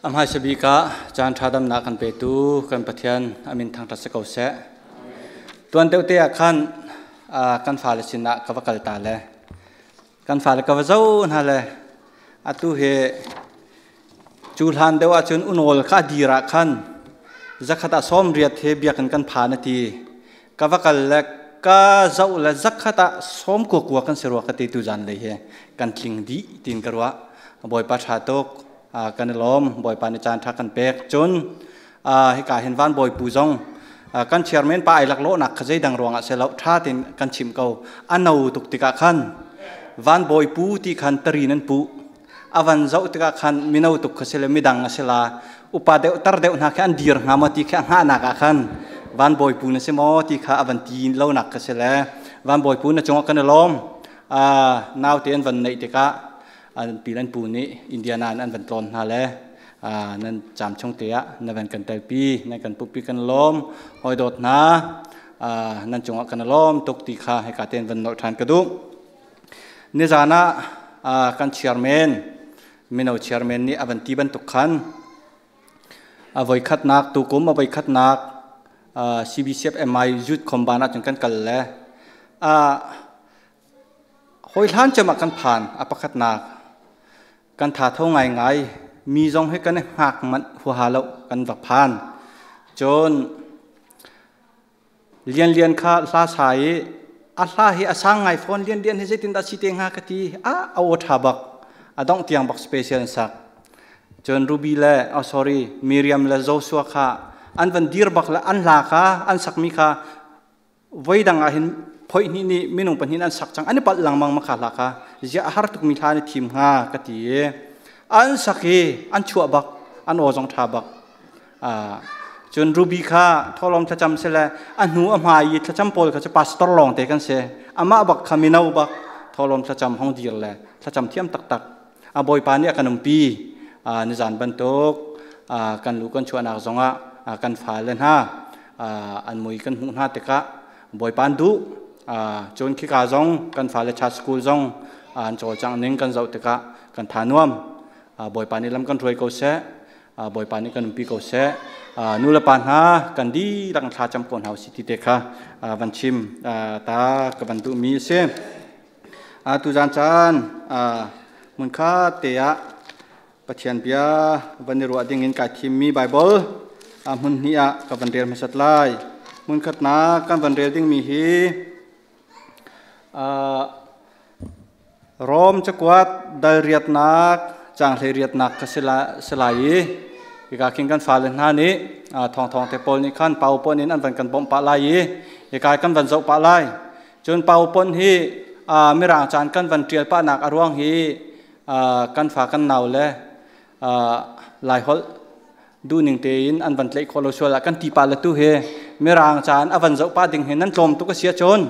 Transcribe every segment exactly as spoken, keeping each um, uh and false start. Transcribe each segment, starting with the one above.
A hmaisa bik ah caan ṭha damnak kan petu kan Pathian a min thangṭhat si ko seh. Tuan deuhte ah khan, aa, kan fale sinah ka va kal ta le kan fale ka va zoh hna le, atu hi cu hlan deuh ahcun unawl kha a dir ah khan zakhat ah sawmriat hi biakinn kan phan a ti. Ka va kal le ka zoh le zakhat ah sawmkua kua kan si rua ka ti, tuzan lei hi kan tling dih tiin ka ruah. Bawipa ṭha tuk, aa, kan i lawm, Bawipa nih caan ṭha kan pek. Cun, aa, hika hin Van Bawipu zong, aa, kan chairman pa aa laklawhnak kha zeidang ruangah si lo, ṭha tein kan chimh ko. A no tuk tikah khan Van Bawipu ti khan tari nan puh. A van zoh tikah khan mino tuk kha si le midang a si la, upa deuh tar deuh hna khi an dir hnga maw ti khi a hngahnak ah khan Van Bawipu na si maw ti kha a van ti lonak kha si le, Van Bawipu na cungah kan i lawm. Aa, naute an van neih tikah an pi le an pu nih Indiana in an van tlawn hna le, aa, nan camchung te ah na van kan telpi, nan kan pumpi kan lawm, hawi dawt hna, aa, nan cungah kan lawm tuk ti kha hika tein van nolh ṭhan ka duh. Nizan ah, aa, kan chairman, mino chairman nih a van ti bantuk khan a voikhatnak, tukum a voikhatnak, aa, C B C F M I Youth Combine ah cun kan kal le, aa, hoi hlan cem ah kan phan, a pakhatnak kan thatho ngaingai, mi zong hi kan i hngak manh huaha lo kan va phan. Cun lianlian kha hla sa i, a hla hi a sang ngai fawn, lianlian hi zeitindah si te hnga ka ti, a, a aw ṭha bak, a dongh tiang bak special an sak. Cun Ruby le, oh, sorry, Miriam le Joshua kha an van dir bak le an hla kha an sakmi kha voi dang ah hin phoih hnih nih minung pahnih in an sak cang, an i palh lengmang makha hla kha, ziah a har tukmi hla an i thim hnga ka ti i, an sak i an chuah bak, an aw zong ṭha bak. Aa, cun Ruby kha thawhlawm thlacam si le a hnu a hmai i thlacam pawl kha cu pastor lawngte kan si, amah bak kha mino bak thawhlawm thlacam hong dir le thlacam thiam taktak. A Bawipa nih a kan umpi, aa, nizan bantuk, aa, kan luh kan chuahnak zongah, aa, kan fale hna, aa, an mui kan hmuh hna tikah Bawipa an duh, aa, cun khika zong kan fale ṭha school zong, aa, an cawlcangh ning kan zoh tikah kan thanuam. Aa, Bawipa nih lam kan hruai ko seh, aa, Bawipa nih kan umpi ko seh, aa, nu le pa hna kan dihlak in thlacam ko hna usih ti te kha, aa, van chim, aa, ta ka van duhmi a si. Aa, tuzan caan, aa, hmunkhat te ah Pathian bia van i ruah dingin kaa thimmi Baibal, aa, hmun hnih ah ka van rel hmasat lai. Hmunkhatnak kan van rel dingmi hi, aa, Rom cakuat dal riatnak, cang hleiriatnak kha si la-, si lai i, hika khin kan fale hna nih, aa, thawngthawngte pawl nih khan PowerPoint in an van kan bawmh pah lai i, hika kan van zoh pah lai. Cun PowerPoint hi, aa, Mirang caan kan van ṭial pahnak a ruang hi, aa, kan fa kan nau le, aa, Laiholh duhning tein an van tlaih khawh lo sual ah kan ti pah le tu hi Mirang caan a van zoh pah ding hi nan tlawm tuk a si ahcun,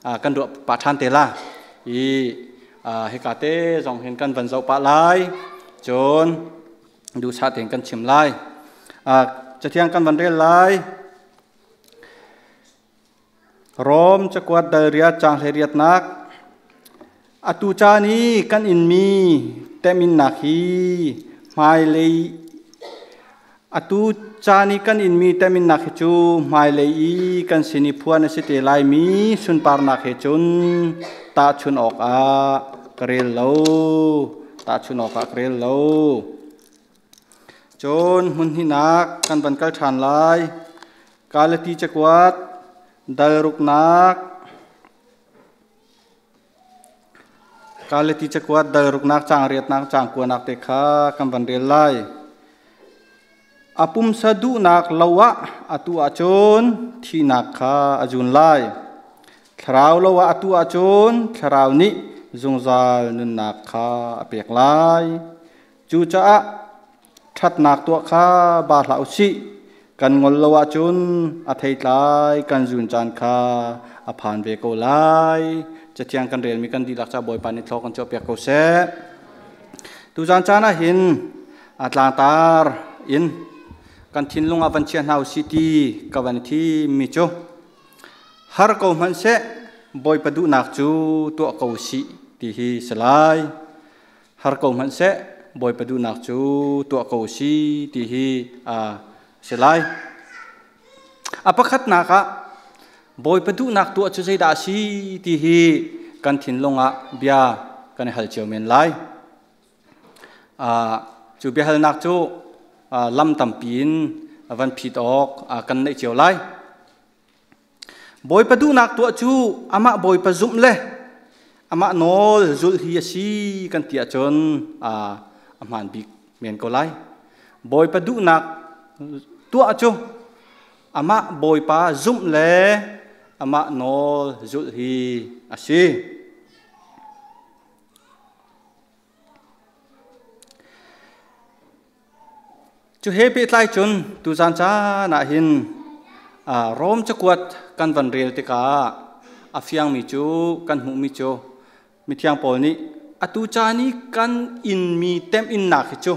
aa, kan ruah pah ṭhan te la i, aa, hika te zong hin kan van zoh pah lai. Cun duhsah tein kan chim lai. Aa, Cathiang kan van rel lai. Rom cakuat dal riat cang hleiriatnak. Atu caan i kan inmi teminnak hi hmailei, atu caan i kan inmi teminnak hi cu hmailei i kan sin i phuan a si te laimi sunparnak hi cun tahchunh awkah ka rel lo, tahchunh awkah ka rel lo. Cun hmun hnihnak kan van kal ṭhan lai. Galati cakuat dal ruknak, Galati cakuat dal ruknak cang riatnak cang kuanak te kha kan van rel lai. A pumsa duhnak lo ah atu ahcun thihnak kha a zun lai. Thlarau lo ah atu ahcun Thlarau nih zungzal nunnak kha a pek lai. Cucaah ṭhatnak tuah kha ba hlah usih. Kan ngol lo ahcun a theitlai kan zun caan kha a phan ve ko lai. Cathiang kan relmi kan dihlak caah Bawipa nih thlaw kan cuahpiak ko seh. Tuzan caan ah hin a tlangtar in kan thinlung ah van chiah hna usih ti ka van i thimmi cu har ko hmanh seh, Bawipa duhnak cu tuah ko usih ti hi si lai. Har ko hmanh seh, Bawipa duhnak cu tuah ko si ti hi a si lai. A pakhatnak ah Bawipa duhnak tuah cu zeidah a si ti hi kan thinlung ah bia kan i hal cio men lai. Aa, cu biahalnak cu aa, lam tampi in a van phit awk aa, kan neih cio lai. Bawipa duhnak tuah cu amah Bawipa zumh le amah nawl zulh hi a si kan ti ahcun aa, a hmaan bik men ko lai. Bawipa duhnak tuah cu amah Bawipa zumh le amah nawl zulh hi a si. Cu he pehtlai cun tuzan caan ah hin aa, Rom cakuat kan van rel tikah a fiangmi cu kan hmuhmi cu mithiang Paul nih atu caan i kan inmi temhinnak hi cu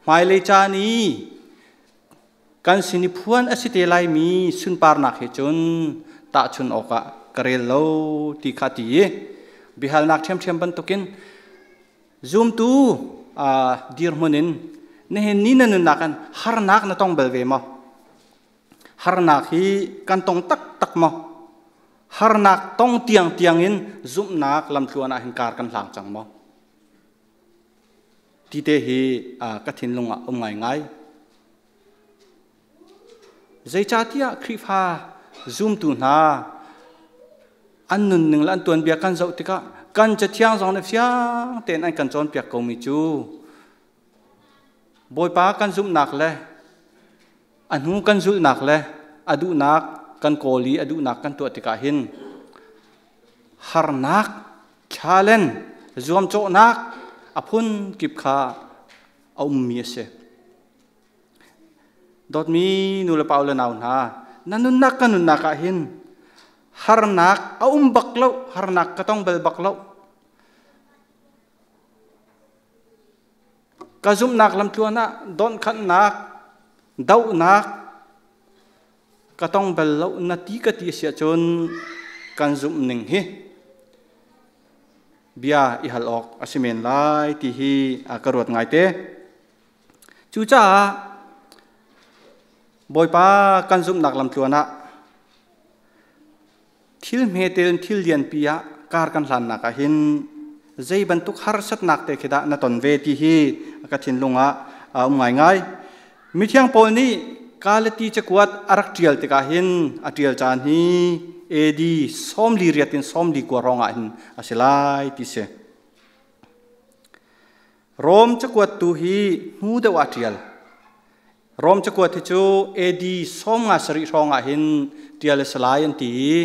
hmailei caan i kan sin i phuan a si te laimi sunparnak hi cun tahchunh awkah ka rel lo ti kha ti i biahalnak ṭhiamṭhiam bantukin zumtu aa, dirhmun in nihin ni na nunnak in harnak na tong bel ve maw? Harnak hi kan tong taktak maw? Harnak tong tiangtiang in zumhnak lamtluan ah hin kar kan hlang cang maw? Tite hi aa, ka thinlung ah um ngaingai. Zeicahtiah Khrihfa zumtu hna an nunning le an tuanbia kan zoh tikah kan Cathiang zong nih fiang tein an kan cawnpiak komi cu Bawipa kan zumhnak le a hnu kan zulhnak le a duhnak kan kawl i a duhnak kan tuah tikah hin harnak, challenge, zuamcawhnak a phun kip kha a ummi a si. Dawtmi nu le pa u le nau hna, na nunnak ka nunnak ah hin harnak a um bak lo, harnak ka tong bel bak lo. Ka zumhnak lamtluan ah dawnkhatnak, dohnak ka tong bel lo na ti ka ti a si ahcun kan zumhning hi bia i hal awk a si men lai ti hi aa, ka ruat ngaite. Cucaah Bawipa kan zumhnak lamtluan ah thil hmetel in thil lianpi ah kar kan hlannak ah hin zei bantuk harsatnak te khit ah na ton ve ti hi ka thinlung ah a um ngaingai. Mithiang Paul nih Galati cakuat a rak ṭial tikah hin a ṭial caan hi A D sawmli riat in sawmli kua hrawngah hin a si lai ti si. Rom cakuat tu hi hnu deuh ah ṭial. Rom cakuat hi cu A D sawmnga sarih hrawngah hin ṭial a si lai an ti i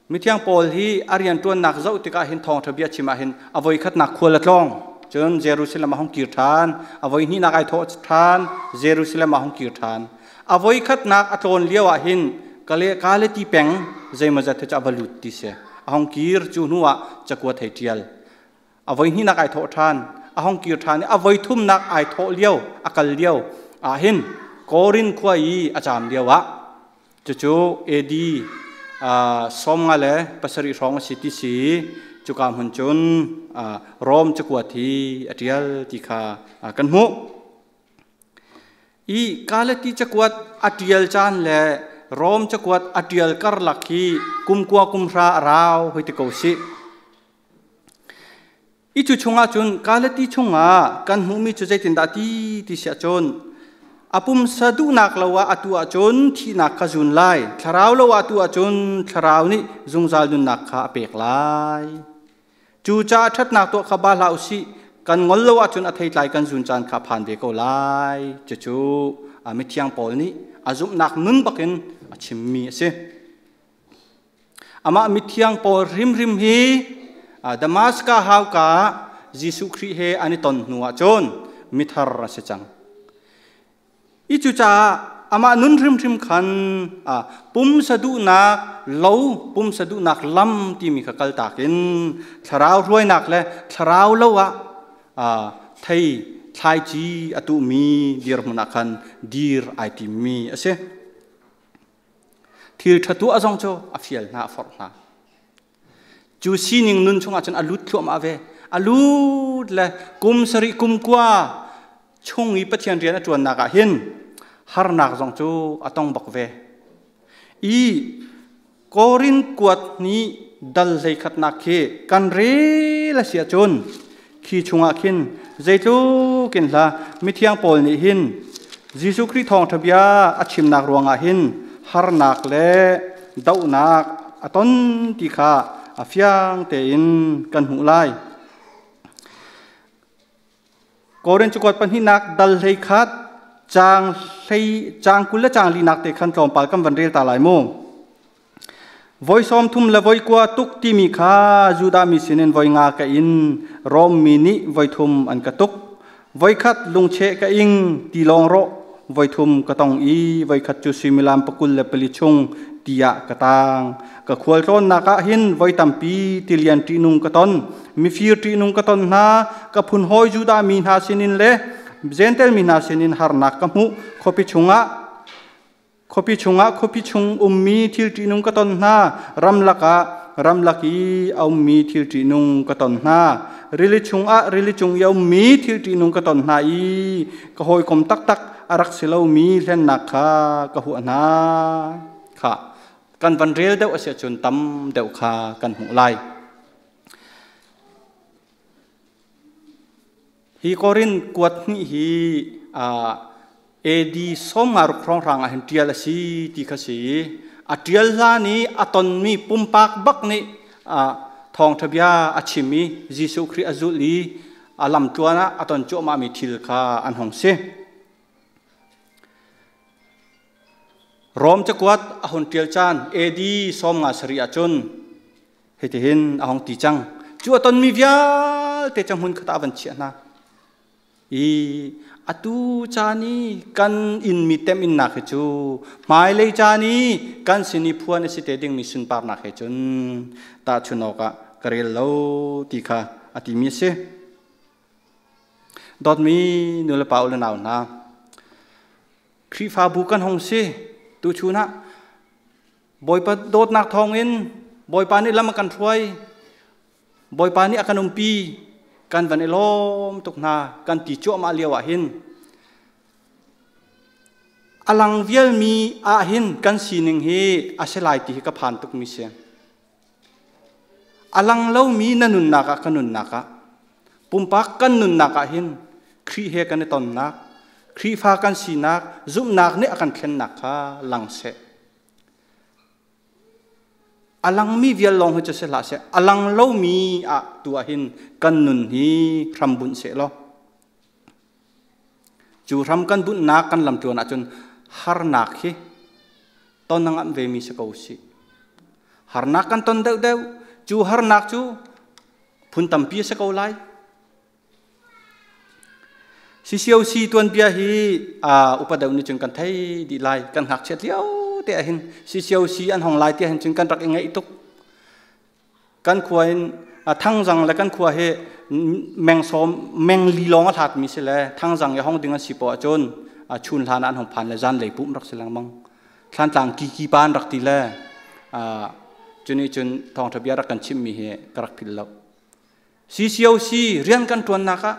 mithiang Paul hi a rianṭuannak zoh tikah hin thawngṭha bia chim ah hin a voikhatnak khual a tlawng. Cun Jerusalem a hung kir ṭhan, a voihnihnak aa thawh ṭhan, Jerusalem a hung kir ṭhan. A voikhatnak a tlawn lio ah hin Kale-, Kalati peng zeimawzat hi cu a va lut ti si. A hung kir cu hnu ah cakuat hei ṭial. A voihnihnak aa thawh ṭhan, a hung kir ṭhan i a voithumnak aa thawh lio, a kal lio ah hin Korin khua i a caam lio ah cucu A D aa, sawmnga le pasarih hrawng a si ti si. Cuka hmun cun aa, Rom cakuat hi a ṭial ti kha aa, kan hmuh. I Kalati cakuat a ṭial caan le Rom cakuat a ṭial karlak hi kum kua kum hra a rau hoi ti ko si. I cu chungah cun Kalati chungah kan hmuhmi cu zeitindah ti ti si ahcun a pumsa duhnak lo ah atu ahcun thihnak kha zun lai, thlarau lo ah atu ahcun thlarau nih zungzal nunnak kha a pek lai. Cucaah ṭhatnak tuah kha bal hlah u sih, kan ngol lo ahcun a theitlai kan zun caan kha a phan ve ko lai. Cucu aa, mithiang Paul nih a zumhnak nun bakin a chimmi a si. Amah mithiang pawl hrimhrim hi aa, Damaska hauka Jesuh Khrih he an i ton hnu ahcun mithar a si cang. I cucaah amah nun hrimhrim khan aa, pumsa duhnak lo, pumsa duhnak lam timi kha kaltak in thlarau hruainak le thlarau lo ah aa, thei thlaici a tuhmi dirhmun ah khan dir aa timmi a si. Thil ṭha tuah zong cu a fial hna, a forh hna. Cu sining nun chungah cun a lut thluahmah ve. a lut le kum sarih kum kua chung i Pathian rian a ṭuannak ah hin harnak zong cu a tong bak ve. I Korin kuat hnih dal hleikhatnak khi kan rel a si ahcun, khi chungah khin zeitluk in hla mithiang pawl nih hin Jesuh Khrih thawngṭha bia a chimnak ruangah hin harnak le dohnak a ton ti kha a fiang tein kan hmuh lai. Korin cakuat pahnihnak dal hleikhat, cang hlei, cang kul le cang linak te khan tlawmpal kan van rel ta lai mu. Voi sawmthum le voi kua tuk timi kha Judah mi sinin voi nga ka in, Rom mi nih voi thum an ka tuk. Voi khat lungcheh ka ing ti lawng rawh, voi thum ka tong i, voi khat cu suimilam pakul le pali chung tiah ka tang. Ka khualtlawnnak ah hin voi tampi tilian ṭihnung ka ton, mifir ṭihnung ka ton hna, ka phunhawi Judah mi hna sinin le Jentail mi hna sinin harnak ka hmuh, khuapi chungah, khuapi chungah, khuapi chung ummi thil ṭihnung ka ton hna, ramlak ah, ramlak i a ummi thil ṭihnung ka ton hna, rili chungah, rili chung i a ummi thil ṭihnung ka ton hna i, ka hawikom taktak a rak si lomi hlennak kha ka huah hna. Kha kan van rel deuh a si ahcun tam deuh kha kan hmuh lai. Hi Korin kuat hnih hi, aa, A D sawmnga ruk hrawnghrang ah hin ṭial a si ti kha si. A ṭial hlan i a tonmi pumpak bak nih, aa, thawngṭha bia a chim i Jesuh Khrih a zulh i a lamtluan ah a ton cuahmahmi thil kha an hong si. Rom cakuat a hun ṭial caan A D sawmnga sarih ahcun hitihin a hong ti cang. Cu a tonmi vialte cang hmun khat ah a van chiah hna. I atu caan i kan in mi temhinnak hi cu hmailei caan i kan sin i phuan a si te dingmi sunparnak he cun tahchunh awkah ka rel lo ti kha a timi a si. Dawtmi nu le pa u le nau hna, Khrihfabu kan hong si. Tuchun ah Bawipa dawtnak thawngin Bawipa nih lam a kan hruai, Bawipa nih a kan umpi, kan van i lawm tuk hna kan ti cuahmah lio ah hin a lang vialmi ah hin kan sining hi a si lai ti hi ka phan tukmi si. A lang lomi na nunnak ah, ka nunnak ah, pumpak kan nunnak ah hin Khrih he kan i tonnak, Khrihfa kan sinak, zumhnak nih a kan thlennak kha lang seh. A langmi vial lawng hi cu si hlah seh, a lang lomi ah tu ah hin kan nun hi hram bunh seh law. Cu hram kan bunhnak kan lamtluan ahcun harnak hi ton a ngamh vemi si ko usih. Harnak kan ton deuhdeuh, cu harnak cu phun tampi a si ko lai. C C O C tuanbia hi, aa, upa deuh nih cun kan thei dih lai, kan ngakchiat lio te ah hin C C O C an hong lai tiah hin cun kan rak i ngeih tuk. Kan khua in, aa, Thangzang le kan khua hi, mm, meng sawm, meng li lawng a hlatmi si le, Thangzang i hong ding an si paoh ahcun, aa, chun hlan ah an hong phan le zan lei pum rak si lengmang. Thlantlang kiki pa an rak ti le, aa, cu nih cun thawngṭha bia rak kan chimhmi hi ka rak philh lo. C C O C rian kan ṭuannak ah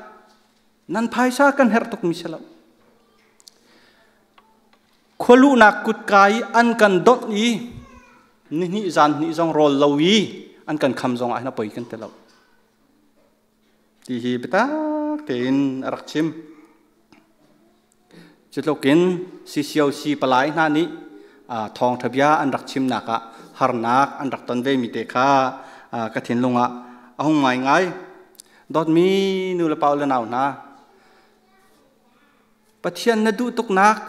nan phaisa kan herh tukmi si lo. Khualuhnak kutka i an kan donh i nihnih zan hnih zong rawl lo i an kan kham zong ah hin a poi kan ti lo. Ti hi biatak tein a rak chim. Cutluk in C C O C palai hna nih, aa, thawngṭha bia an rak chimnak ah harnak an rak ton vemi te kha, aa, ka thinlung ah a hung ngaingai. Dawtmi nu le pa u le nau hna, Pathian na duh tuknak,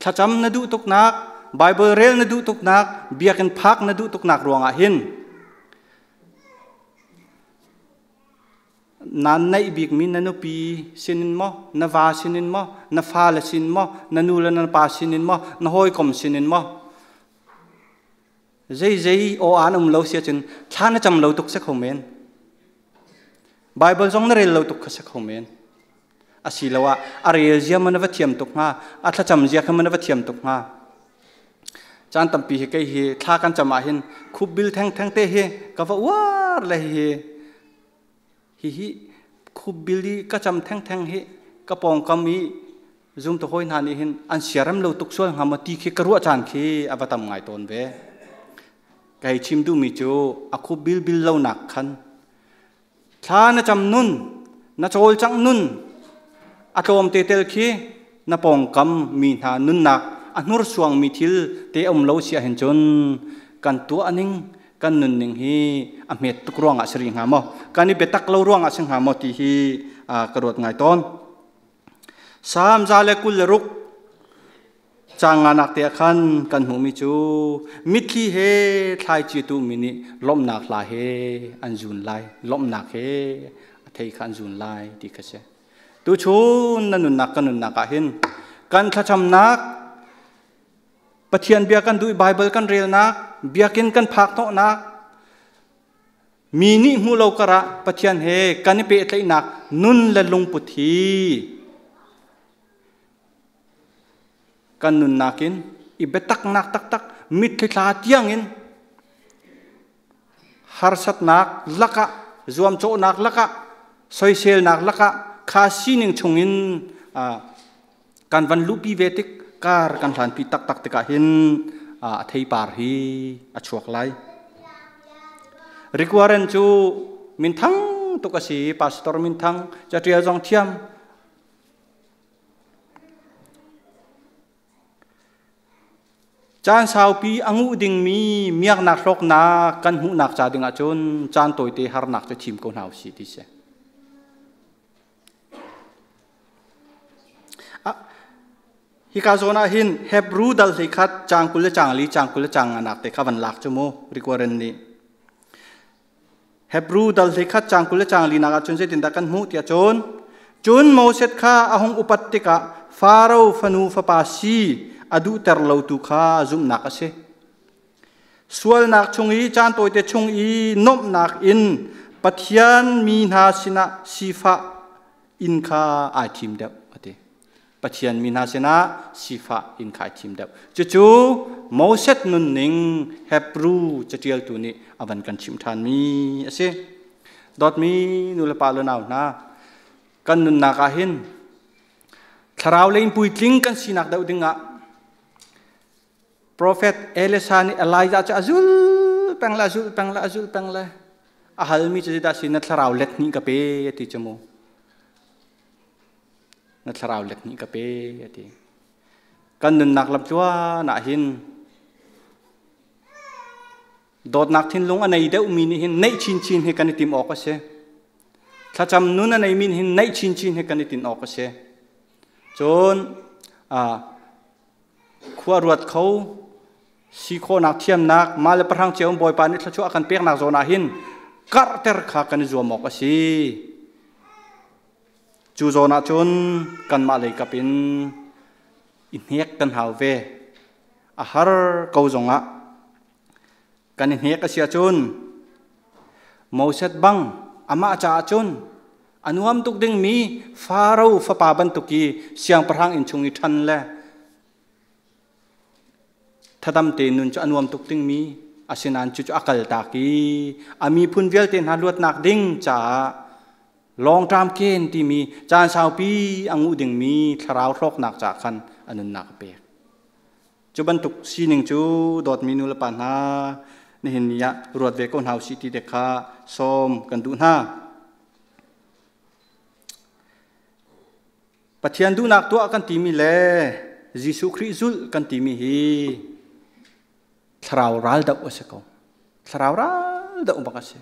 thlacam na duh tuknak, Baibal rel na duh tuknak, biakinn phak na duh tuknak ruangah hin na neih bikmi na nupi sinin maw, na va sinin maw, na fale sin maw, na nu le na pa sinin maw, na hawikom sinin maw, zeizei aw an um lo si ahcun thla na cam lo tuk si kho men. Baibal zong na rel lo tuk kha si kho men. Asiloah a relzia maw na va thiam tuk hnga, a thlacamzia kha maw na va thiam tuk hnga. Caan tampi hi kei hi thla kan cam ah hin khupbil thengtheng te hi ka va uar le hi. Hih hih khup bil hi, ka cam thengtheng hi, ka pawngkam hi, zumtu hawi hna nih hin an siarem lo tuksual hnga maw ti khi ka ruah caan khi a va tam ngai tawn ve. Ka hei chim duhmi cu a khup bilbil lonak khan thla na cam nun, na cawlcangh nun, a tlawmte tel khi na pawngkam mi hna nunnak a hnursuangmi thil te a um lo si ahhin cun kan tuah ning, kan nunning hi a hmet tuk ruangah si rih hnga maw? Kan i biatak lo ruangah si hnga maw ti hi, aa, ka ruat ngai tawn. Saam za le kul le ruk cang nganak te ah khan kan hmuhmi cu mitthli he thlaici a tuhmi nih lawmhnak hla he an zun lai, lawmhnak he a thei kha an zun lai ti kha si. Tuchun na nunnak, ka nunnak ah hin kan thlacamnak, Pathian bia kan duh i Baibal kan relnak, biakinn kan phakhnawhnak, mi nih hmuh lo karah Pathian he kan i pehtlaihnak nun le lungput hi. Kan nunnak in i biataknak taktak mitthli thla tiangin harsatnak lakah, zuamcawhnak lakah, soiselnak lakah kha sining chungin, aa, kan van luhpi ve tik, kar kan hlanpi taktak tikah hin, aa, a theipar hi a chuak lai. Rick Warren cu minthang tuk a si, pastor minthang, caṭial zong thiam. Caan saupi a nguh dingmi miaknak hlawknak kan hmuhnak ca dingah cun caan tawite harnak cu thim ko hna usih ti si. Ah, hika zawn ah hin Hebru dal hleikhat cang kul le cang li, cang kul le cang nganak te kha van lak cu mu, Rick Warren nih. Hebru dal hleikhat cang kul le cang linak ah cun zeitindah kan hmuh tiah cun, cun Moses kha a hung upat tikah Faro fanu fapa si a duhter lotu kha zumhnak a si. Sualnak chung i caan tawite chung i nomhnak in Pathian mi hna sinah sifah inn kha aa thim deuh a ti. Pathian mi hna sinah sifah inn kha aa thim deuh. Cucu Moses nunning Hebru caṭialtu nih a van kan chimh ṭhanmi a si. Dawtmi nu le pa le nau hna, kan nunnak ah hin thlarau lei in puitling kan sinak deuh dingah Profet Elisha nih Elijah cu a zul peng le, a zul peng le, a zul peng le, a halmi cu zeidah si, na thlarau let hnih ka pe, a ti cu mu. Na thlarau let hnih ka pe, a ti. Kan nunnak lamtluan ah hin dawtnak thinlung a nei deuhmi nih hin neih chinchin hi kan i tim awk a si. Thlacam nun a neimi nih hin neih chinchin hi kan i tim awk a si. Cun, aa, khua ruat kho, si khawhnak thiamnak, mah le pahrang cio in Bawipa nih thluachuah a kan peknak zawn ah hin karhter kha kan i zuam awk a si. Cu zawn ah cun kanmah leikap in i hnek kan hau ve. A har ko zongah kan i hnek a si ahcun, Moses bang amah caah cun a nuam tuk dingmi Faro fapa bantuk i siangpahrang inn chung i ṭhan le thadamte nun cu a nuam tuk dingmi, asinain cucu a kaltak i a miphun vialte hna luatnak ding caah lawngṭam ken timi caan saupi a nguh dingmi thlarau hlawknak caah khan a nunnak a pek. Cu bantuk sining cu dawtmi nu le pa hna, nihin ni ah ruat ve ko hna usih ti te kha sawm kan duh hna. Pathian duhnak tuah kan timi le Jesuh Khrih zulh kan timi hi thlarau ral deuh a si ko. Thlarau ral deuh bak a si.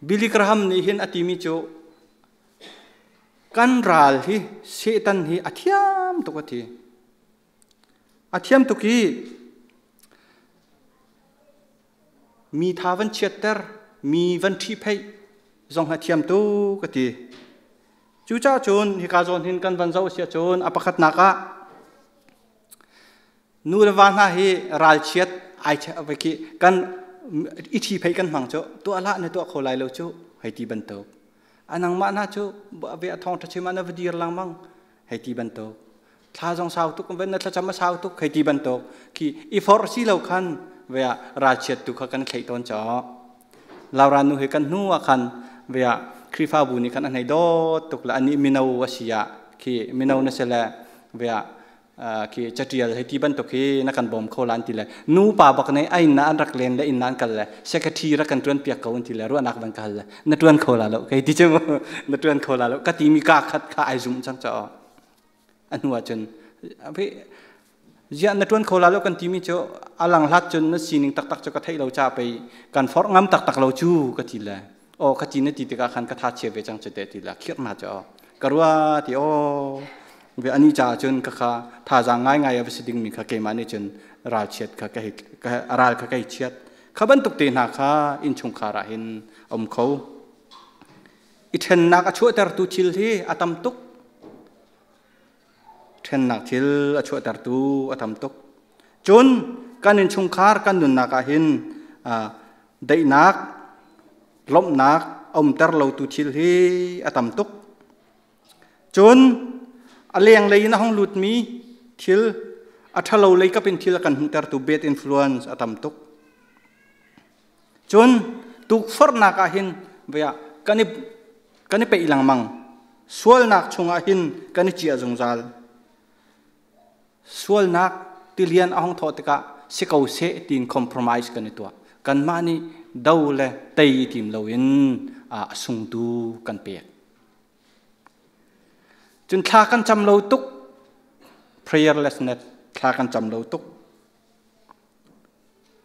Billy Graham nih hin a timi cu, kan ral hi, Satan hi a thiam tuk a ti. A thiam tuk i mi tha van chiatter, mi van ṭhihpheih zong hi a thiam tuk a ti. Cucaah cun hika zawn hin kan van zoh a si ahcun a pakhatnak ah nu le va hna hi ralchiat ai chia ve khi kan i ṭhihpheih kan hmang cu, tuah hlah, na tuah kho lai lo cu, hei ti bantuk. A nangmah hna cu a ve a thawngṭha chim ah na va dir lengmang, hei ti bantuk. Thla zong sau tuk, ve na thlacam a sau tuk, hei ti bantuk. Khi i forh si lo khan vea ralchiat tu kha kan theih tawn caw. Laura nu hi kan hnu ah khan vea Khrihfabu nih khan a hnei dawt tuk le, a nih mino a si ah khi mino na si le vea, ah, khi catial hei ti bantuk hi na kan bawm kho lai an ti le, nupa bak nei a inn ah an rak len le inn ah an kal le, secretary rak kan ṭuan piak ko an ti le, ruahnak van ka hal le, na ṭuan kho lai lo kei ti cem, na ṭuan kho lai lo ka timi ka khat kha ai zum cang caw. A hnuah cun, a phi, ziah na ṭuan kho lai lo kan timi cu a langhlat cun na sining taktak cu ka theih lo ca pei, kan forh ngam taktak lo cu ka ti le, aw, ka ti na ti tikah khan ka tha chia ve cang cete ti le, khirh hna cu, aw, ka ruah ti, aw, ve a nih caah cun ka kha thazaang ngaingai a va si dingmi kha keimah nih cun ralchiat kha ka hi, ka, a ral kha ka hi chiat. Kha bantuk te hna kha innchungkhar ah hin a um kho. I ṭhennak a chuahtertu thil hi a tam tuk. Ṭhennak thil a chuahtertu a tam tuk. Cun kan innchungkhar kan nunnak ah hin, aa, daihnak, lawmhnak a umter lotu thil hi a tam tuk. Cun a lenglei in a hong lutmi thil, a ṭha lo leikap in thil a kan hmuhtertu bad influence a tam tuk. Cun tukforhnak ah hin vea kan i, kan i peih lengmang. Sualnak chungah hin kan i ciah zungzal. Sualnak tilian a hong thawh tikah si ko seh tiin compromise kan i tuah. Kanmah nih do le tei i tim loin, aa, a sungtu kan pek. Cun thla kan cam lo tuk, prayerlessness, thla kan cam lo tuk.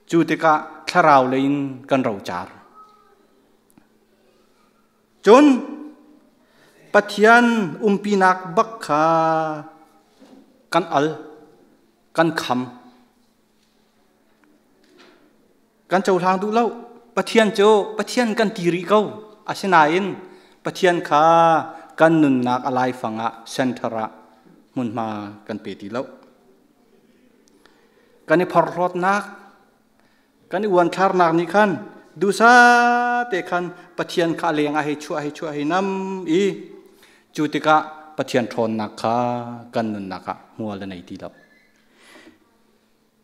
Cu tikah thlarau lei in kan rocar. Cun Pathian umpinak bak kha kan al, kan kham. Kan cohlang duh lo. Pathian cu Pathian kan ti rih ko. Asinain Pathian kha kan nunnak a laifang ah, center ah hmunhma kan pe ti lo. Kan i phorhlawtnak, kan i uanthlarnak nih khan duhsa te khan Pathian kha a leng a hei chuah, a hei chuah, a hei nam i, cu tikah Pathian ṭhawnnak kha kan nunnak ah hmual a nei ti lo.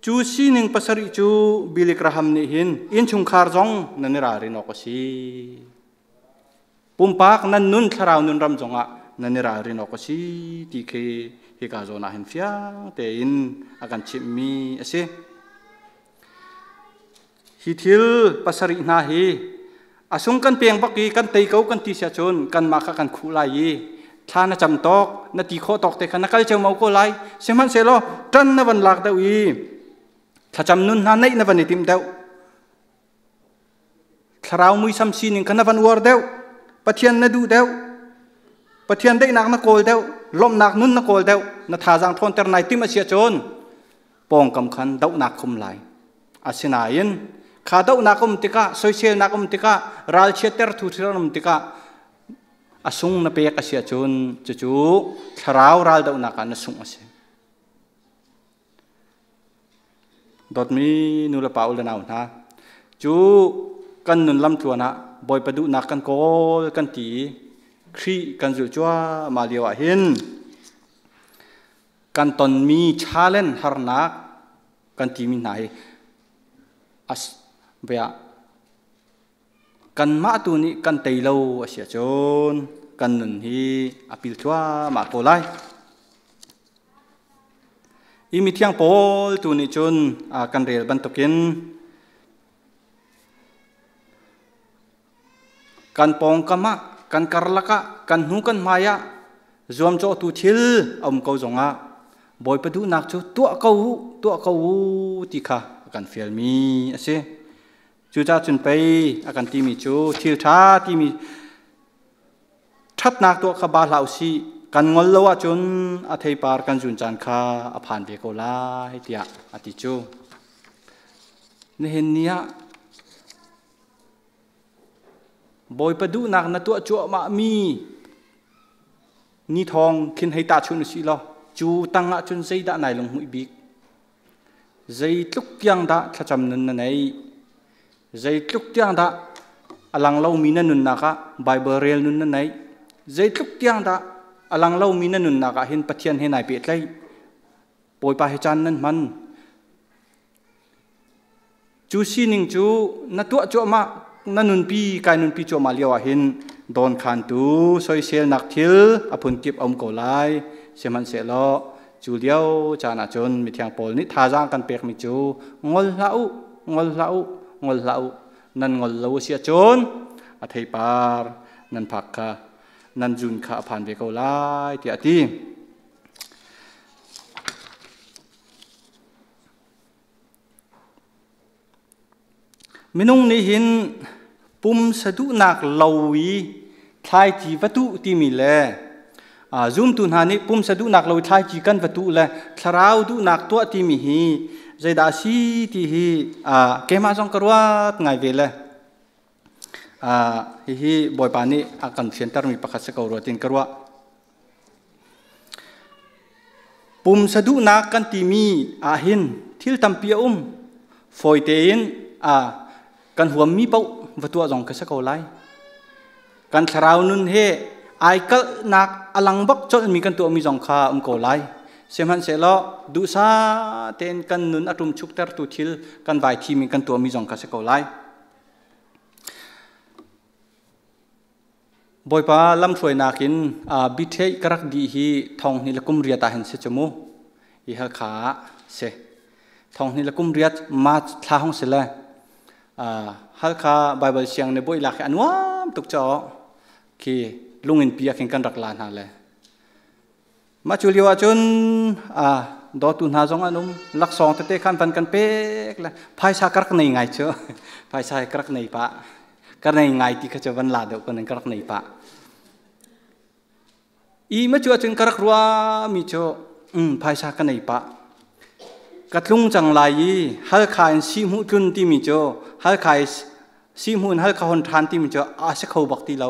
Cu sining pasarih cu Billy Graham nih hin innchungkhar zong nan i ralrin awk a si. Pumpak nan nun, thlarau nun ram zongah nan i ralrin awk a si ti khi hika zawn ah hin fiang tein a kan chimhmi a si. Hi thil pasarih hna hi a sung kan peng bak i kan tei ko kan ti si ahcun kanmah kha kan khuh lai i thla na cam tawk, na ti khawh tawk te kha na kal cio mo ko lai. Sihmanhsehlaw ṭan na van lak deuh i thlacam nun hna neih na van i timh deuh. Thlarau muisam sining kha na van uar deuh, Pathian na duh deuh, Pathian daihnak na kawl deuh, lawmhnak nun na kawl deuh, na thazaang ṭhawnter nai tim a si ahcun pawngkam khan dohnak khum lai. Asinain kha dohnak um tikah, soiselnak um tikah, ralchiatter thu thil um tikah a sung na pek a si ahcun cucu thlarau raldohnak ah na sungh a si. Dawtmi nu le pa, u le nau hna, cu kan nun lamtluan ah Bawipa duhnak kan kawl kan ti i Khrih kan zulh cuahmah lio ah hin kan tonmi challenge, harnak kan timi hna hi a s-, bia kanmah tu nih kan tei lo a si ahcun kan nun hi a pil thluahmah ko lai. I mithiang pawl tu nih cun, aa, kan rel bantukin kan pawngkam ah, kan karlak ah, kan hnu kan hmai ah zuamcawhtu thil a um ko zongah Bawipa duhnak cu tuah ko uh, tuah ko uh ti kha a kan fialmi a si. Cucaah cun pei a kan timi cu thil ṭha timi, ṭhatnak tuah kha ba hlah usih, kan ngol lo ahcun a theipar kan zun caan kha a phan ve ko lai, tiah a ti cu. Nihin ni ah Bawipa duhnak na tuah cuahmahmi ni thawng khin hei tahchunh usih law, cu tang ahcun zeidah nai lunghmuih bik? Zeitluk tiang dah thlacam nun na neih? Zeitluk tiang dah a lang lomi na nunnak ah Baibal rel nun na neih? Zeitluk tiang dah a lang lomi na nunnak ah hin Pathian he nai pehtlaih, Bawipa he caan nan hman? Cu sining cu na tuah cuahmah, na nunpi, kai nunpi cuahmah lio ah hin dawnkhantu soiselnak thil a phunkip a um ko lai. Sihmanhsehlaw cu lio caan ahcun mithiang pawl nih thazaang kan pekmi cu ngol hlah uh, ngol hlah uh, ngol hlah uh. Nan ngol lo a si ahcun a theipar nan phak kha, nan zun kha a phan ve ko lai, tiah a ti. Minung nih hin pumsa duhnak lo i thlaici va tuh timi le, aa, zumtu hna nih pumsa duhnak lo i thlaici kan va tuh le thlarau duhnak tuah timi hi zeidah a si ti hi, aa, keimah zong ka ruat ngai ve le. Aa, hihi Bawipa nih a kan fiantermi pakhat si ko ruatin ka ruah. Pumsa duhnak kan timi ah hin thil tampi a um. Fawi tein, aa, kan huammi paoh va tuah zong ka si ko lai. Kan thlarau nun he aa kalhnak a lang bak colhmi kan tuahmi zong kha um ko lai. Sihmanhsehlaw duhsa tein kan nun a ṭum chuktertu thil kan vai thim in kan tuahmi zong kha si ko lai. Bawipa lamhruainak in, aa, bitheih ka rak dih hi thonghnih le kum riat ah hin si cu mu. I Halkha ah si. Thonghnih le kum riat March thla hong si le, aa, Halkha Baibal siang ne buailak hi a nuam tuk caah khi lungin piak in kan rak la hna le. Mah cu lio ahcun, aa, dawtu hna zong an um. Laksawng tete khan van kan pek le phaisa ka rak nei ngai cu. Phaisa ka rak nei pah. Ka nei ngai ti kha cu van la deuh ko ning ka rak nei pah. I mah cu ahcun ka rak ruahmi cu, um, phaisa ka nei pah. Ka tlung cang lai i Halkha in sihmuh tlun timi cu Halkha i sihmuh in Halkha hon ṭhan timi cu a si kho bak ti lo.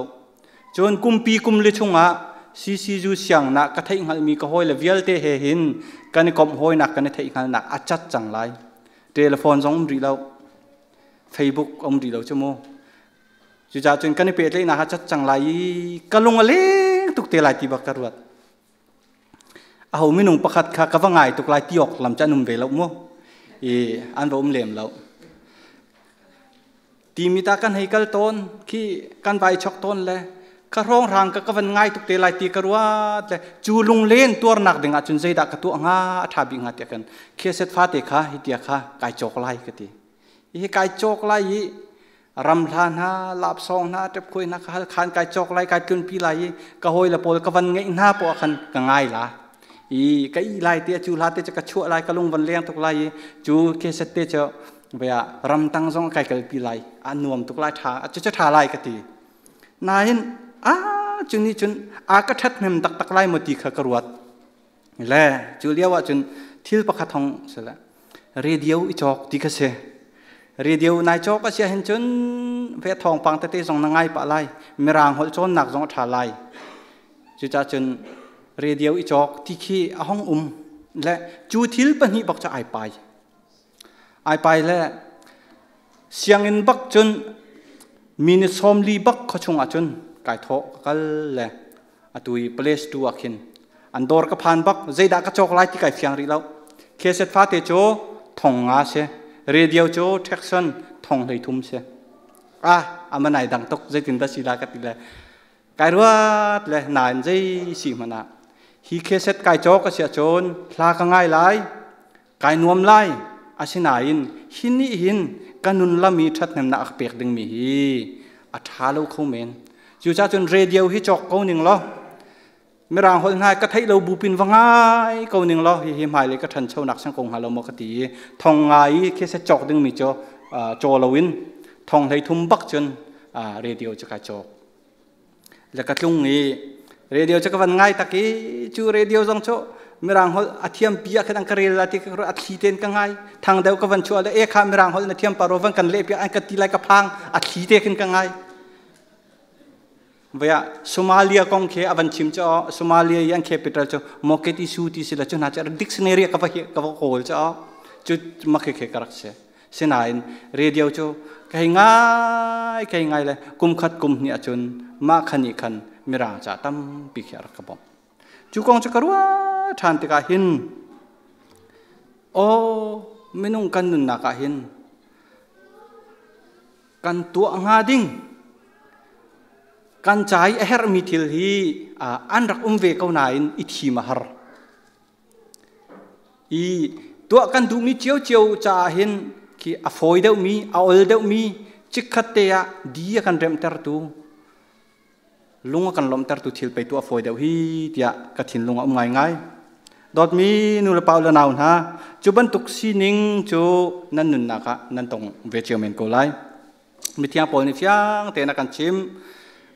Cun kumpi kum li chungah C C zu sianginn ah ka theihhngalhmi ka hawi le vialte he hin kan i komh hawinak kan i theihhngalhnak a cat cang lai. Telephone zong um rih lo. Facebook a um rih lo cu mu. Cucaah cun kan i pehtlaihnak a cat cang lai i ka lung a leng tuk te lai ti bak ka ruat. Aho minung pakhat kha ka va ngai tuk lai ti awk lam cu an um ve lo mu. I an va um lem lo. Timi ta kan hei kal tawn, khi kan vai chok tawn le ka hrawnghrang ka, ka van ngai tuk te lai ti ka ruat le cu lunglen tuarnak dingah cun zeidah ka tuah hnga, a ṭha bik hnga tiah kan kheset fate kha hitiah kha kai cawk lai ka ti. Hi kai cawk lai i ramhla hna, lapsawng hna, ṭepkhuai hna kha Halkha in kai cawk lai, kai tlunpi lai i ka hawi le pawl ka van ngeih hna poah khan ka ngai la. I ka ih lai te, cu hla te cu ka chuah lai, ka lung van leng tuk lai i cu kheset te cu bia ramtang zong a kai kalpi lai, a nuam tuk lai ṭha, a cucu ṭha lai ka ti. Nain, a cu nih cun a ka ṭhathnem taktak lai maw ti kha ka ruat. Le cu lio ahcun thil pakhat hong si le radio i cawk ti kha si. Radio nai cawk a si ahhin cun ve thawngpang tete zong na ngai pah lai, Mirang holh cawnnak zong a ṭha lai. Cucaah cun radio i cawk ti khi a hong um le cu thil pahnih bak cu aa pai. Aa pai le sianginn bak cun minit sawmli bak khuachung ahcun kai thawh ka kal le atu i Play Store ah khin an dawr ka phan bak, zeidah ka cawk lai ti kai fiang rih lo. Kheset fate cu thong nga si, radio cu Texan thong hleithum si. A, a man aa dang tuk, zeitindah si lai ka ti le kai ruat le nain zei si hmanh ah hi kheset kai cawk a si ahcun hla ka ngai lai. Kai nuam lai, asinain hi nih hin ka nun lam i ṭhathnemnak a ka pek dingmi hi a ṭha lo kho men. Cucaah cun radio hi cawk ko ning law, Mirang holh hna i ka theih lo bup in va ngai ko ning law, hihi hmailei ka ṭhanchonak siang ko hnga lo maw ka ti i thong nga i kheset cawk dingmi cu, aa, caw loin thong hleithum bak cun, aa, radio cu kai cawk. Le ka tlung i radio cu ka van ngai tak i cu radio zong cu Mirang holh a thiampi ah khin an ka rel lai ti ka ruat, a thli tein ka ngai. Thang deuh ka van chuah le, e kha Mirang holh na thiam pah rua van kan lehpi ah an ka ti lai ka phang, a thli te khin ka ngai. Voiah Somalia kong khi a van chim cu, Somalia i an capital cu Mogadishu ti si le cu hna cu dictionary ah ka va hi, ka va kawl cu, cu mah khi khi ka rak si. Sinain radio cu ka hei ngai, ka hei ngai le kum khat kum hnih ahcun mah khan ih khan Mirang ca tampi khi a rak ka bawmh. Cu kong cu ka ruah ṭhan tikah hin, aw, minung kan nunnak ah hin kan tuah nga ding, kan cai a herhmi thil hi, a, an rak um ve ko nain i thim a har. I tuah kan duhmi ciauciau caah hin khi a fawi deuhmi, a ol deuhmi, cikkhatte ah di a kan remtertu, lung a kan lomtertu thil pei tuah fawi deuh hi, tiah ka thinlung a um ngaingai. Dawtmi nu le pa u le nau hna, cu bantuk sining cu nan nunnak ah nan tong ve cio men ko lai. Mithiang pawl nih fiang tein a kan chim.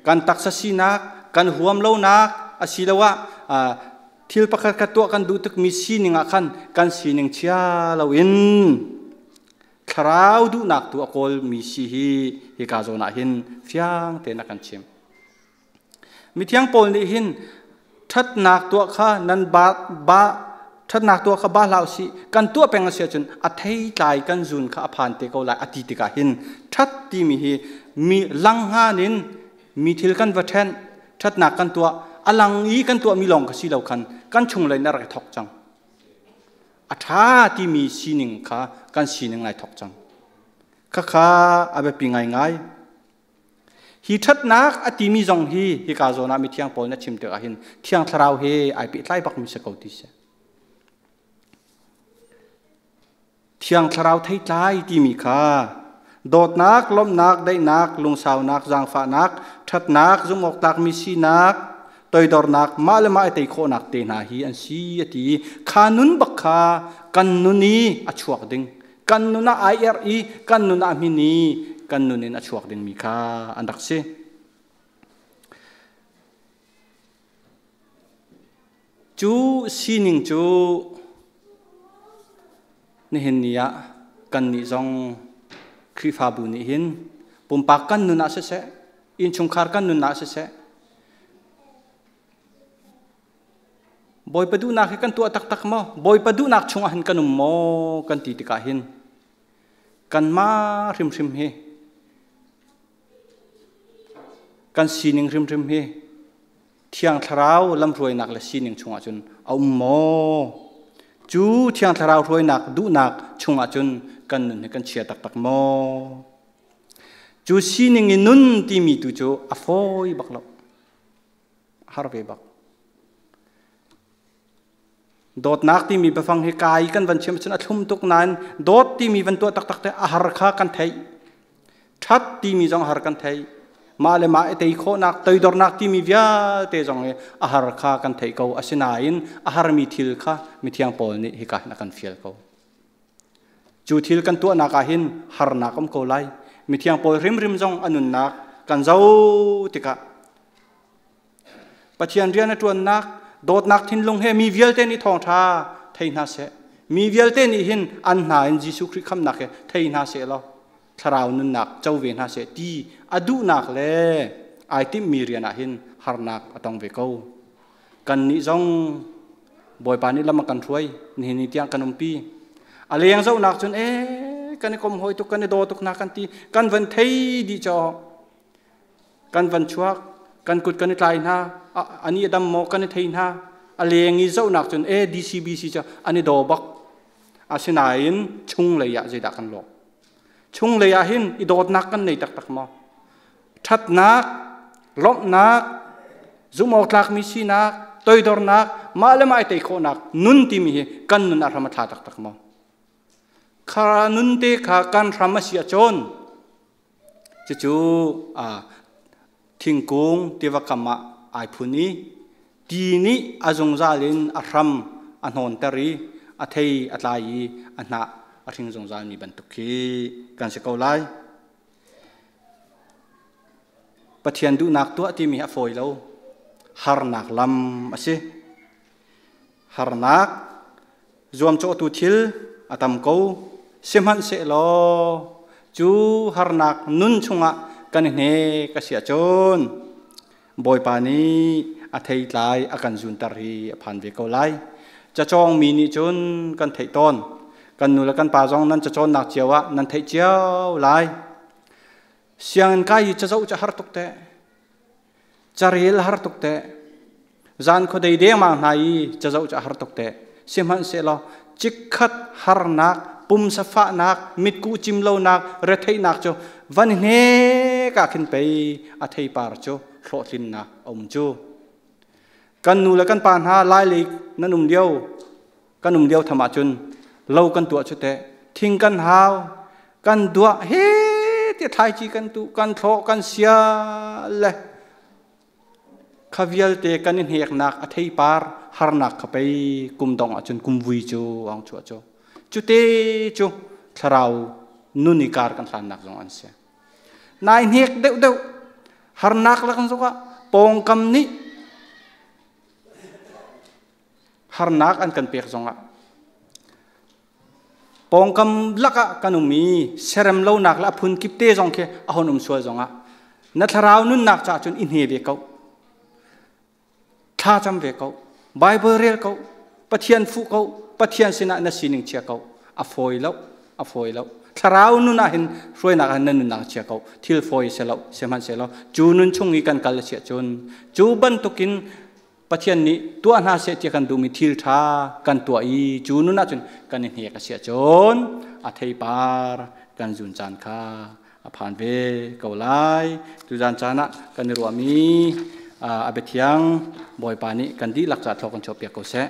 Kan taksa sinak, kan huam lonak, asiloah, aa, thil pakhat khat tuah kan duh tukmi sining ah khan kan sining chia loin thlarau duhnak tu a kawlmi si hi, hika zawn ah hin fiang tein a kan chim. Mithiang pawl nih hin, thatnak tuah kha nan ba, ba, thatnak tuah kha ba hlah usih, kan tuah peng a si ahcun a theitlai kan zun kha a phan te ko lai, a ti tikah hin, that timi hi mi langhngan in mi thil kan va ṭhen, thatnak kan tuah, a lang i kan tuahmi lawng kha si lo khan kan chunglei in a rak i thok cang. A ṭha timi sining kha kan sining lai thok cang. Khakha a biapi ngaingai. Hi thatnak a timi zong hi, hika zawn ah mithiang pawl na chim tikah hin, Thiang Thlarau he aa pehtlai bakmi si ko ti si. Thiang Thlarau theitlai timi kha dawtnak, lawmhnak, daihnak, lungsaunak, zaangfahnak, thatnak, zumhawktlakmi sinak, toidornak, mah le mah i tei khawhnak te hna hi an si, a ti. Kha nun bak kha kan nun i a chuak ding, kan nun ah aa erh i, kan nun ah a hmin i, kan nun in a chuak dingmi kha an rak si. Cu sining cu nihin ni ah kannih zong Khrihfabu nih hin pumpak kan nun ah siseh, innchungkhar kan nun ah siseh, Bawipa duhnak hi kan tuah taktak maw? Bawipa duhnak chungah hin kan um maw? Kan ti tikah hin kanmah hrimhrim hi, kan sining hrimhrim hi Thiang Thlarau lamhruainak le sining chungah cun a um maw? Cu Thiang Thlarau hruainak, duhnak chungah cun kan nun hi kan chia taktak maw? Cu sining i nun timi tu cu a fawi bak lo, a har ve bak. Dawtnak timi biafang hi kai kan van chim ahcun a thlum tuk nain, dawt timi van tuah taktak te a har kha kan theih. Ṭhat timi zong a har kan theih. Mah le mah i tei khawhnak, toidornak timi vialte zong hi a har kha kan theih ko. Asinain a harmi thil kha mithiang pawl nih hika hin a kan fial ko. Cu thil kan tuahnak ah hin harnak um ko lai. Mithiang pawl hrimhrim zong a nunnak kan zoh tikah Pathian rian a ṭuannak, dawtnak thinlung he mi vialte nih thawngṭha thei hna seh. Mi vialte nih hin an hna in Jesuh Khrih khamhnak he thei hna seh law, Thlarau nunnak co ve hna seh ti a duhnak le aa timhmi rian ah hin harnak a tong ve ko. Kannih zong Bawipa nih lam a kan hruai, nihin ni tiang kan umpi. A leng zohnak cun, e, kan i komhawi tuk, kan i daw tuk hna kan ti, kan van thei dih caw. Kan van chuak, kan kut kan i tlai hna, a, an i a dam maw kan i thei hna. A leng i zohnak cun, e, D C B C caw an i daw bak. Asinain chunglei ah zeidah kan lawh? Chunglei ah hin i dawtnak kan nei taktak maw? Ṭhatnak, lawmhnak, zumhawktlakmi sinak, toidornak, mah le mah i tei khawhnak, nun timi hi kan nun ah hram a thla taktak maw? Kha nun te kha kan hram a si ahcun, cucu, aa, thingkung tiva kam ah aa phun i, ti nih a zungzal in a hram a hnawnter i, a thei a tlai i, a hnah a hring zungzalmi bantuk khi kan si ko lai. Pathian duhnak tuah timi a fawi lo, harnak lam a si. Harnak zuamcawhtu thil a tam ko, sihmanhsehlaw cu harnak nun chungah kan i hnek a si ahcun Bawipa nih a theitlai a kan zunter hi a phan ve ko lai. Cacawngmi nih cun kan theih tawn. Kan nu le kan pa zong nan cacawnnak cio ah nan theih cio lai. Sianginn kai hi cazoh cu a har tuk teh, carel a har tuk teh, zan khuadei dengmang hna i cazoh cu a har tuk teh. Sihmanhsehlaw cikkhat harnak, pumsa fahnak, mitkuh cim lonak, retheihnak cu Van i hnek ah khin pei a theipar cu hlawhtlinnak a um cu. Kan nu le kan pa hna lailei nan um lio, kan um lio tham ahcun lo kan tuah cu teh, thing kan hau, kan duah, he tiah thlaici kan tuh, kan thlawh, kan sia le kha vialte kan i hneknak a theipar harnak kha pei kum dongh ahcun kum vui cu a hung chuah cu. Cute cu thlarau nun i kar kan hlannak zong an si. Na i hnek deuhdeuh harnak lak zongah pawngkam nih harnak an kan pek zongah, pawngkam lakah kan um i serem lonak le a phun kipte zong khi a hun um sual zongah, na thlarau nunnak caah cun i hne ve ko, thlacam ve ko, Baibal rel ko, Pathian fuh ko, Pathian sinah na sining chia ko. A fawi lo, a fawi lo. Thlarau nun ah hin hruainak ah hin na nunnak chia ko. Thil fawi si lo, si hmanh si lo. Cu nun chung i kan kal a si ahcun, cu bantukin Pathian nih tuah hna seh tiah kan duhmi thil ṭha kan tuah i, cu nun ahcun kan i hnek a si ahcun a theipar kan zun caan kha a phan ve ko lai. Tuzan caan ah kan i ruahmi, aa, a biathiang Bawipa nih kan dihlak caah thlawk kan chuahpiak ko seh.